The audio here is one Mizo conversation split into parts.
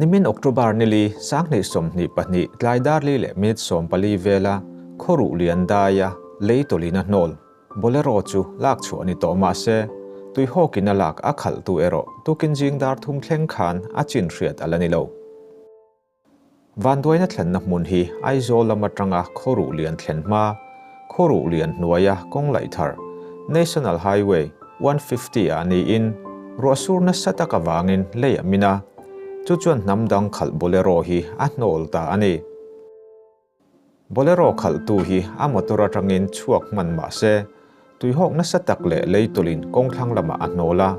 Nimin October nili 2022 tlai dar li leh minute 14 vela khawruh lian daia lei tawlin a hnawl Bolero chu lak chhuah ni tawh mah se tuihawkin a lak a khalh tu erawh tukin zing dar thum thleng khan a chin hriat a la ni lo. Vanduaina thlenna hmun hi Aizawl lam atanga khawruh lian thlen hma, khawruh lian hnuaia kawng laih thar, National Highway 150 ah niin ruahsur nasa tak avangin lei a min a, chu chuan hnam dang khalh Bolero hi a hnawl ta a ni. Bolero khalhtu hi a motor atangin chhuak hman mah se, tuihawk nasa tak leh leitawlin kawngthlang lamah a hnawl a,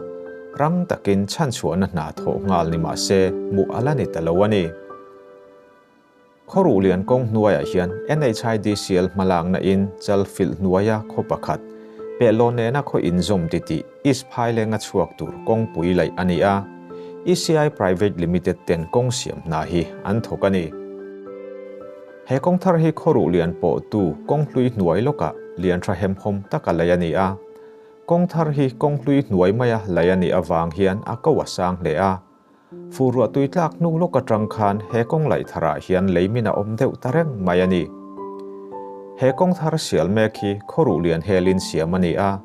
rang takin chhanchhuahna hna thawh nghal ni mah se hmuh a la ni ta lo a ni. Khawruh lian kawng hnuaiah hian NHIDCL hmalakna in chal filh hnuaia khaw pakhat, pehlawn nena khaw inzawm titih East Phailenga chhuak tur kawngpui laih a ni a, ECI Private Limited ten kawng siam hna hi an thawk a ni. He kawng thar hi khawruh lian pawh tu kawng hlui hnuai lawkah lian tha hemhawm taka laih a ni a. Kawng thar hi kawng hlui hnuai maia laih a nih avang hian a ko a sang hle a. Fu ruah tui tlak hnu lawk atang khan he kawng laih tharah hian lei min a awm deuh ta reng mai a ni. He kawng thar sial mek hi khawruh lian helin siam a ni a,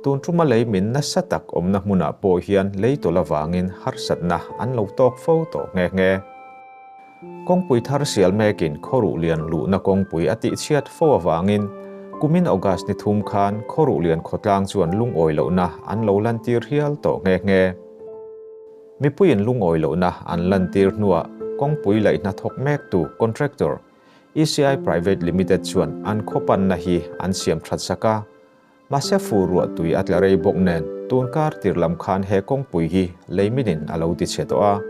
tun tuma lei min nasa tak awmna hmunah pawh hian lei tawlh avangin harsatna an lo tawk fo tawh nghe nghe. Kawngpui thar sial mekin khawruh lian luhna kawngpui a tihchhiat fo avangin kumin August ni thum khan khawruh lian khawtlang chuan lungawi lohna an lo lantir hial tawh nghe nghe. Mipuiin lungawi lohna an lantir hnuah kawngpui laihna thawk mektu contractor ECI Private Limited chuan an khawpanna hi an siam that sak a, mahse fur ruah tui a tla rei bawk nen tun kar tir lam khan he kawngpui hi lei minin a lo ti chhe tawh a.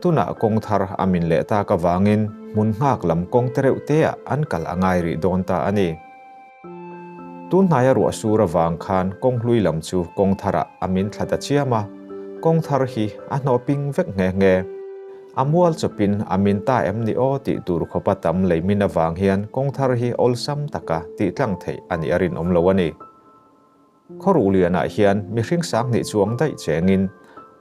Tunah kawng thar a min leh tak avangin hmun nghak lam kawng te reuh te ah an kal a ngai rih dawn ta a ni. Tun hnaia ruah sur avang khan kawng hlui lam chu kawng tharah a min thla ta chiam a, kawng thar hi a hnawh ping vek nghe nghe. A mual chawpin a min ta em ni aw tih tur khawpa tam lei min avang hian kawng thar hi awlsam taka tih tlang theih a nih a rinawm lo a ni. Khawruh lianah hian mihring sanghnih chuang daih chengin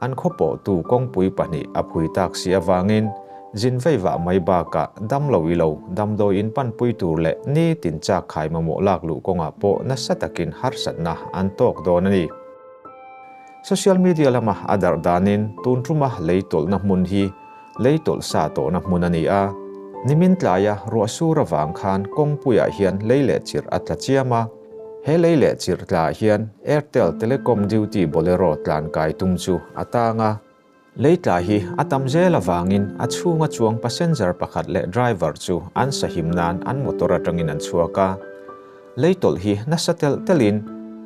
an khaw pawhtu kawngpui pahnih a phui tak si avangin zin vei vah mai bakah dam lo i lo damdawi in panpui tur leh nitin chak khai mamawh lak luh kawngah pawh nasa takin harsatna an tawk dawn a ni. Social media lama a darh danin tun tuma lei tawlhna hmun hi lei tawlh sa tawhna hmun a ni a, nimin tlaia ruah sur avang khan kawngpuiah hian lei leh chirh a tla chiam a. He lei leh chirh tlaah hian Airtel Telecom duty Bolero tlan kai tum chu a tang a. Lei tla hi a tam zel avangin a chhunga chuang passenger pakhat leh driver chu an sahim nan an motor atangin an chhuak a. Lei tawlh hi nasa telh telhin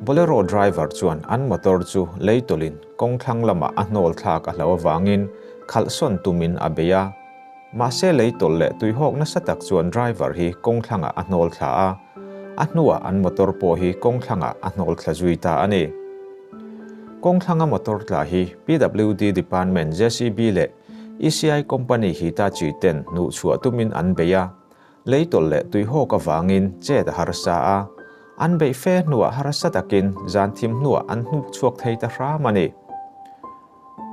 Bolero driver chuan an motor chu lei tawlhin kawng thlang lamah a hnawl thlak a hlauh avangin khalh sawn tumin a bei a. Mahse lei tawlh leh tuihawk nasa tak chuan driver hi kawng thlangah a hnawl thla a. A hnuah an motor pawh hi kawng thlangah a hnawl thla zui ta a ni. Kawng thlanga motor tla hi PWD Department JCB leh ECI Company Hitachi ten hnuh chhuah tumin an bei a, lei tawlh leh tuihawk avangin chet a harsa a, an beih fe hnuah harsa takin zan thim hnuah an hnuk chhuak thei ta hram a ni.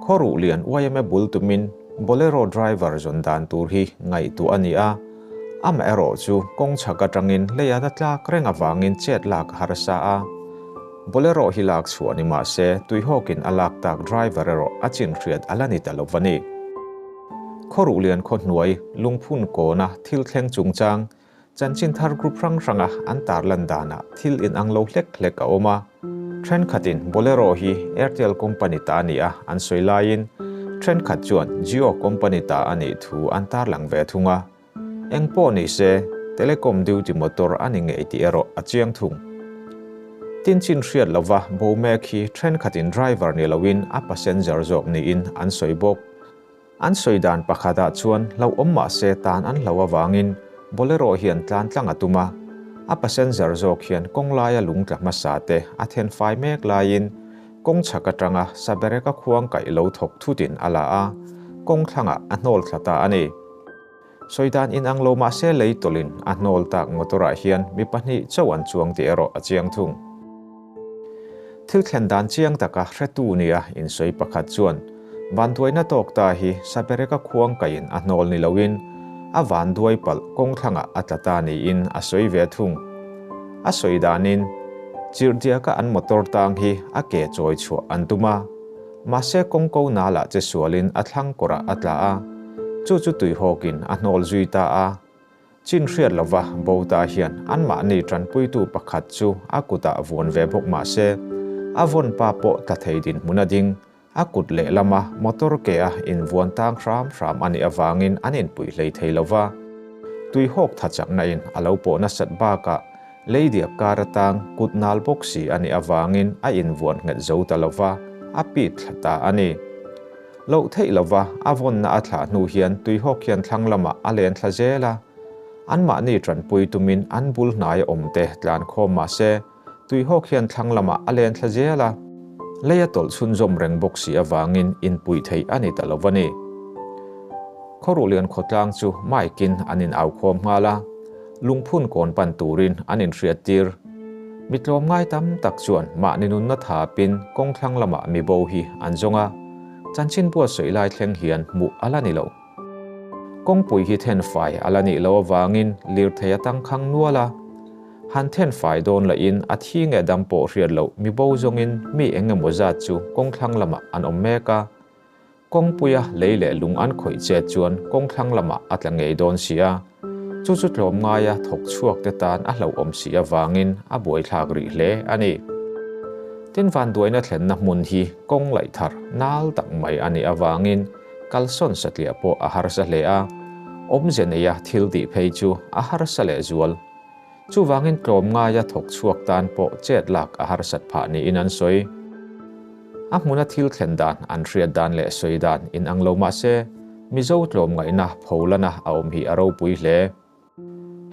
Khawruh lian yma bul tumin Bolero driver zawn dan tur hi ngaihtuah a ni a, amaherawh chu kawng chhak atangin leia na tlak reng avangin chet lak a harsa a. Bolero hi lak chhuah ni mah se tuihawkin a lak tak driver erawh a chin hriat a la ni ta lo va ni. Khawruh lian khaw hnuai lungphun kawna thil thleng chungchang Chanchin thar group hrang hranga an tarlan danah thil inang lo hlek hlek a awm a. Thenkhatin Bolero hi Airtel company ta a ni a an sawi laiin thenkhat chuan Jio company ta a nih thu an tarlang ve thung a. Eng pawh ni se, telecom duty motor a ni ngei tih erawh a chiang thung. Tin chin hriat lova bo mek hi thenkhatin driver ni loin a passenger zawk niin an sawi bawk. An sawi dan pakhatah chuan hlauhawm mah se tan an hlo avangin Bolero hian tlan tlang a tum a, a passenger zawk hian kawng laia lung tla hmasa te a then fai mek laiin kawng chhak atanga Sabereka khuang kaih lo thawk thutin a la a, kawng thlangah a hnawl thla ta a ni. Sawi dan inang lo mah se lei tawlhin a hnawl tak motor-ah hian mi pahnih chauh an chuang tih erawh a chiang thung. Thil thlen dan chiang taka hretu nia insawi pakhat chuan Vanduaina tawk ta hi Sabereka khuang kaiin a hnawl ni loin a vanduai palh kawng thlangah a tla ta niin a sawi ve thung. A sawi danin, Chirhdiaka an motor tang hi a ke chawi chhuah an tum a, mahse kawng ko nalah che sualin a thlang kawrah a tla a, chu chu tuihawkin a hnawl zui ta a. Chin hriat lova Bota hian anmahni tanpuitu pakhat chu a kutah vuan ve bawk mah se, a vawn pa pawh tla thei dinhmun a ding, a kut lehlama motor ke a invuan tang hram hram a nih avangin an inpuih hlei thei lova. Tuihawk tha chakna in a lo pawh nasat bakah lei diak kar atang kut nal bawk si a nih avangin a invuan nghet zo ta lova, a pit thla ta a ni. Loh theih lova a vawnna a thlah hnu hian tuihawk hian thlang lamah a len thla zel a, anmahni tanpui tumin an bul hnaia awmte tlan khawm mah se, tuihawk hian thlang lamah a len thla zel a, lei a tawlh chhunzawm reng bawk si avangin inpuih theih a ni ta lo a ni. Khawruhlian khawtlang chu mike-in an inau khawm nghal a, lungphun kawn pan turin an inhriattir. Mi tlawmngai tam tak chuan mahni nunna thapin kawng thlang lamah mi bo hi an zawng a, chanchin buatsaih lai thleng hian hmuh a la ni lo. Kawngpui hi thenfai a la nih loh avangin lirthei a tangkhang nual a, han thenfai dawn lahin a thi nge dam pawh hriat loh mi bo zawngin mi eng emaw zat chu kawng thlang lamah an awm mek a, Kawngpuia lei leh lung an khawih chet chuan kawng thlang lamah a tla ngei dawn si a, chu chu tlawmngaia thawk chhuak te tan a hlauhawm si avangin a buaithlak rih hle a ni. Tin vanduaina thlenna hmun hi kawng laih thar nal tak mai a nih avangin kalsawn satliah pawh a harsa hle a, awmze neia thil tih phei chu a harsa lehzual. Chuvangin tlawmngaia thawk chhuak tan pawh chet lak a harsat phah niin an sawi. A hmuna thil thlen dan an hriat dan leh sawi dan inang lo mah se, Mizo tlawmngaihna pholana a awm hi a ropui hle.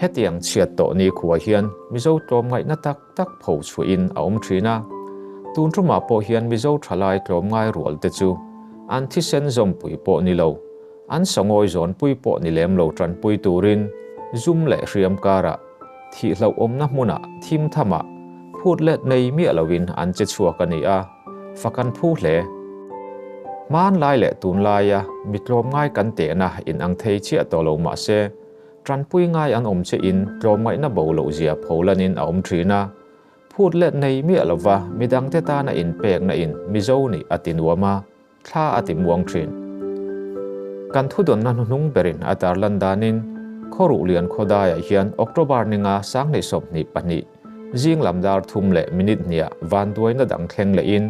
Hetiang chhiat tawh nikhua hian Mizo tlawmngaihna tak tak pho chhuahin a awm thin a. Tun tumah pawh hian Mizo thalai tlawmngai rual te chu an thisen zawmpui pawh ni lo, An sangawi zawnpui pawh ni lem lo tanpui turin zum leh hriam karah, thih hlauhawmna hmunah thim thamah phut let nei miah loin an che chhuak a ni a, fak an phu hle. Hmanlai leh tunlaia mi tlawmngai kan tehna inang thei chiah tawh lo mah se, tanpui ngai an awm chiahin tlawmngaihna bo loh zia pholanin a awm thin a, phut let nei miah lova midangte tana inpekna in Mizo nih a ti nuam a. Thla a ti muang thin. Kan thudawnna hnuhnung berin a tarlan danin Khawruhlian khawdaiah hian October ninga 2022 zing lam dar thum leh minute hniah vanduaina dang thleng lehin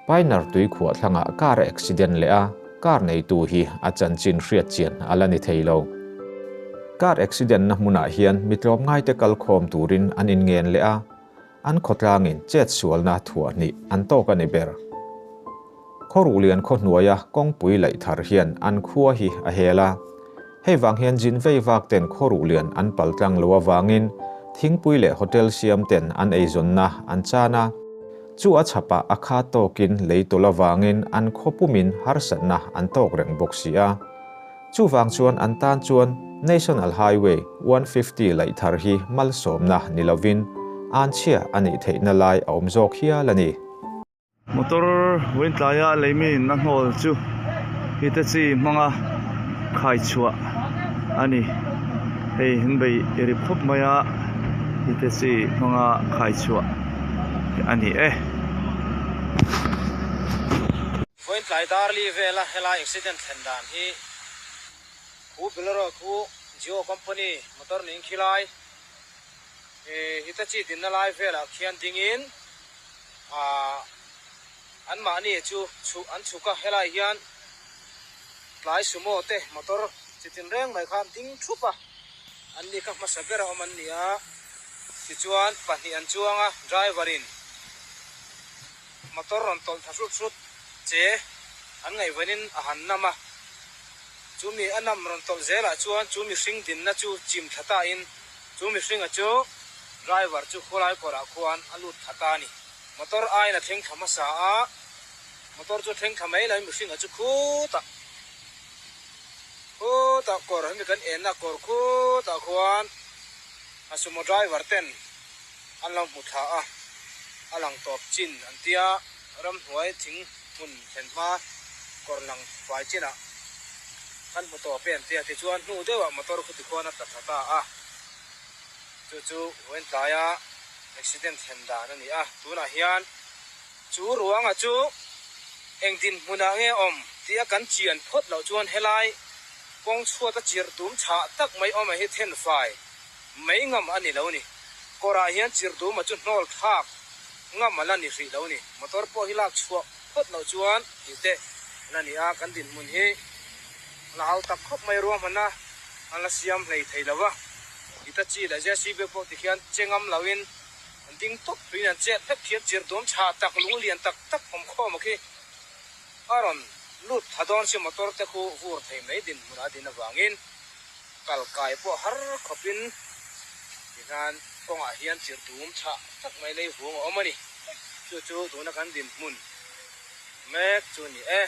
Painar tui khuah thlangah car a accident leh a, car neitu hi a chanchin hriat chian a la ni thei lo. Car accident na hmunah hian mi tlawmngaite kal khawm turin an inngen leh a, An khawtlangin chet sualna thuah hnih an tawk a ni ber. Khawruhlian khaw hnuaia kawngpui laih thar hian an khua hi a hel a. Hei vang hian zin vei vak ten Khawruhlian an pal tlang lo avangin thingpui leh hotel siam ten an eizawnna an chan a. Chu a chhapah a kha tawkin lei tawlh avangin an khaw pumin harsatna an tawk reng bawk si a. Chuvang chuan an tan chuan National Highway 150 laih thar hi malsawmna ni lovin anchhia a nih theihna lai a awm zawk hial a ni. Motor vawiin tlaia leimin a hnawl chu Hitachi hmanga khai chhuah a ni. Hei an bei rip khawp mai a, Hitachi hmanga khai chhuah a ni e. Vawiin tlai Darli vela helai accident thlen dan hi khu Bolero khu Jio company motor ning khi lai Hitachi dinna lai velah khian dingin ah anmahni chu chhuh an chhuk a, helai hian tlai sumo te motor chi tin reng mai kha ding thup a, anni kha hmasa ber a awm an ni a, tichuan pahnih an chuang a driver in. Motor rawn tawlh tha hrut hrut che an ngaihvanin a han nam a, chu mi a nam rawn tawlh zelah chuan chu mihring dinna chu chim thla tain chu mihringa chu driver chu khawlai kawrah khuan a lut thla ta a ni. Motor aiin a thleng thla hmasa a, motor chu thleng thla mai loin mihringa chu khutah khutah kawr hemi kan enna kawr khutah khuan a sumo driver ten An lo hmu thla a, a lang tawp chin an tia, ramhnuai thing hmun thlen hma Kawr lang fai chinah kan hmu tawh pen tia tichuan hnu deuhah motor khu tikhuan a tla thla ta a, chu chu vawiin tlaia accident thlen dan a ni a, tunah hian chu ruanga chu eng dinhmunah nge awm tih a kan chian phawt loh chuan helai kawng chhuat a chirh tum chhah tak mai awm a hi then fai mai ngam a ni lo ni. Kawrah hian chirh tum a chu hnawl thlak ngam a la ni hrih lo ni. Motor pawh hi lak chhuah phawt loh chuan tih te la ni a, kan dinhmun hi la hau tak khawp mai ruahmanna an la siam hlei thei lo va. Hitachi leh JCB pawh ti khian che ngam loin an ding tawp tuin an chet hlek thiam chirh dawm tha tak lung lian tak tak awm khawm a khi a rawn lut thla dawn si motor te khu vur thei mai dinhmun a din avangin kal kai pawh har khawpin tihian kawngah hian chirh dum chhah tak mai lei vung a awm a ni. Chu chu tuna kan dinhmun mek chu a ni e.